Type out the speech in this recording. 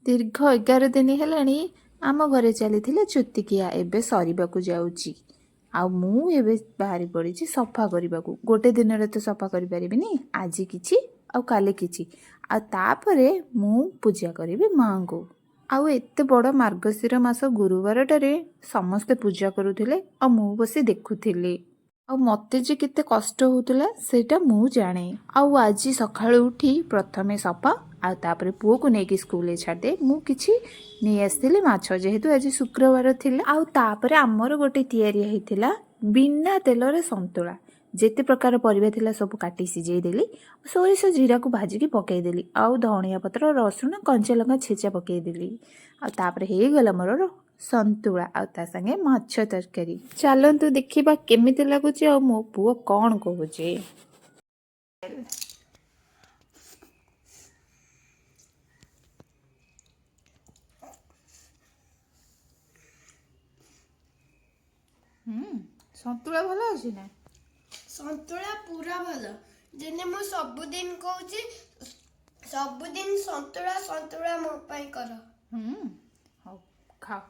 ଦୀର୍ଘ 11 ଦିନ ହେଲାଣି ଆମ ଘରେ ଚାଲିଥିଲା ଚୁତିକିଆ, ଏବେ ସରିବାକୁ ଯାଉଛି। ଆଉ ମୁଁ ଏବେ ବାହାରି ପଡ଼ିଛି ସଫା କରିବାକୁ। ଗୋଟେ ଦିନରେ ତ ସଫା କରିପାରିବିନି, ଆଜି କିଛି ଆଉ କାଲି କିଛି, ଆଉ ତାପରେ ମୁଁ ପୂଜା କରିବି ମାଆଙ୍କୁ। ଆଉ ଏତେ ବଡ଼ ମାର୍ଗଶିର ମାସ ଗୁରୁବାରଟାରେ ସମସ୍ତେ ପୂଜା କରୁଥିଲେ ଆଉ ମୁଁ ବସି ଦେଖୁଥିଲି। ଆଉ ମୋତେ ଯେ କେତେ କଷ୍ଟ ହେଉଥିଲା ସେଇଟା ମୁଁ ଜାଣେ। ଆଉ ଆଜି ସକାଳୁ ଉଠି ପ୍ରଥମେ ସଫା ଆଉ ତାପରେ ପୁଅକୁ ନେଇକି ସ୍କୁଲରେ ଛାଡ଼ିଦେ ମୁଁ କିଛି ନେଇ ଆସିଥିଲି ମାଛ, ଯେହେତୁ ଆଜି ଶୁକ୍ରବାର ଥିଲା। ଆଉ ତାପରେ ଆମର ଗୋଟେ ତିଆରି ହେଇଥିଲା ବିନା ତେଲରେ ସନ୍ତୁଳା। ଯେତେ ପ୍ରକାର ପରିବା ଥିଲା ସବୁ କାଟି ସିଝେଇ ଦେଲି, ସୋରିଷ ଜିରାକୁ ଭାଜିକି ପକାଇଦେଲି, ଆଉ ଧଣିଆ ପତ୍ର, ରସୁଣ, କଞ୍ଚା ଲଙ୍କା ଛେଚା ପକାଇଦେଲି। ଆଉ ତାପରେ ହେଇଗଲା ମୋର ସନ୍ତୁଳା ଆଉ ତା ସାଙ୍ଗେ ମାଛ ତରକାରୀ। ଚାଲନ୍ତୁ ଦେଖିବା କେମିତି ଲାଗୁଛି ଆଉ ମୋ ପୁଅ କ'ଣ କହୁଛି। ସନ୍ତୁଳା ଭଲ ଅଛି ନା? ସନ୍ତୁଳା ପୁରା ଭଲ। ଯେନେ ମୁଁ ସବୁଦିନ କହୁଛି, ସବୁଦିନ ସନ୍ତୁଳା ସନ୍ତୁଳା ମୋ ପାଇଁ କର। ହଉ, ଖାଅ।